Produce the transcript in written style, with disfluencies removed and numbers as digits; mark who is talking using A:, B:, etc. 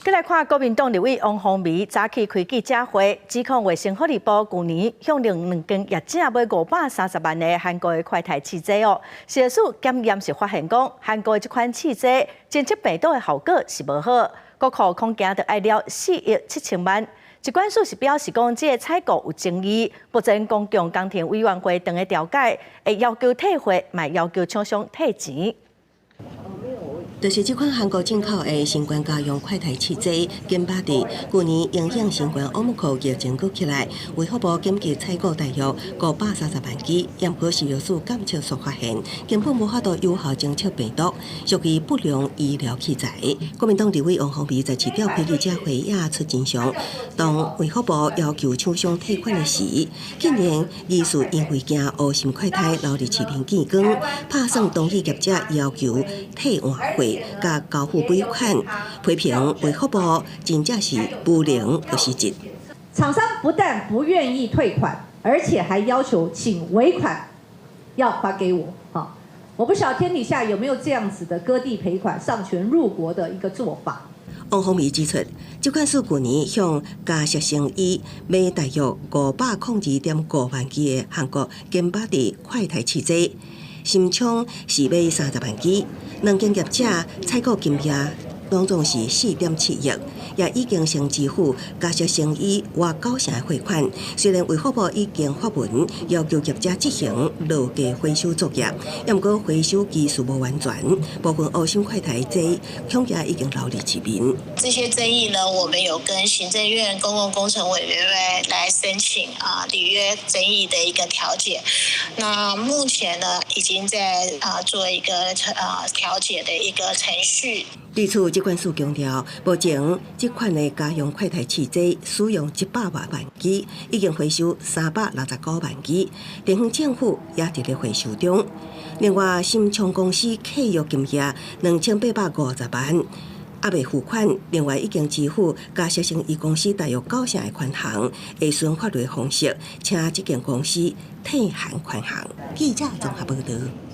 A: 閣來看國民黨立委王鴻薇早起開記者會，指控衛生福利部舊年向兩間業者買530萬个韓國的快篩試劑哦，食藥署檢驗時發現講，韓國的這款試劑偵測病毒的效果是無好，國庫恐驚著愛了4億7千萬。疾管署是表示講，這个採購有爭議，目前公共工程委員會正咧調解，會要求退貨，嘛要求廠商退錢。
B: 就是這款韓國進口的新冠家用快篩試劑，檢巴佇舊年影響新冠奧密克戎疫情閣起來，衛福部緊急採購大約530萬支，毋過食藥署檢測所發現，根本無法度有效偵測病毒，屬於不良醫療器材。國民黨立委王鴻薇在市長開記者會也出真相，當衛福部要求廠商退款的時，竟然疑似因為驚烏心快篩流佇市面見光，拍算同意業者要求退換貨。佮交付尾款，批評衛福部真正是無能閣失職。
C: 廠商不但不願意退款，而且還要求請尾款要還給我。我不曉得天底下有沒有這樣子的割地賠款、喪權辱國的一個做法。
B: 王鴻薇指出，疾管署舊年向嘉碩生醫買大約502.5萬支的韓國金巴迪快篩試劑，新廠是買30萬支，兩間業者採購金額總總是4.7億，也已經先支付嘉碩生醫逾九成的貨款。雖然衛福部已經發文要求業者執行落架回收作業，毋過回收技術無完全，部分烏心快篩劑恐驚已經流入市面。
D: 這些爭議呢，我們有跟行政院公共工程委員會來申請啊履約爭議的一個調解。那目前呢，已經在啊做一個啊調解的一個程序。
B: 對此，疾管署強調，目前這款的家用快篩試劑使用100外萬支，已經回收369萬支，地方政府也佇咧回收中。另外，新昌公司契約金額2850萬，猶未付款。另外，已經支付嘉碩生醫公司大約九成的款項，會循法律方式請這間公司退還款項。記者綜合報導。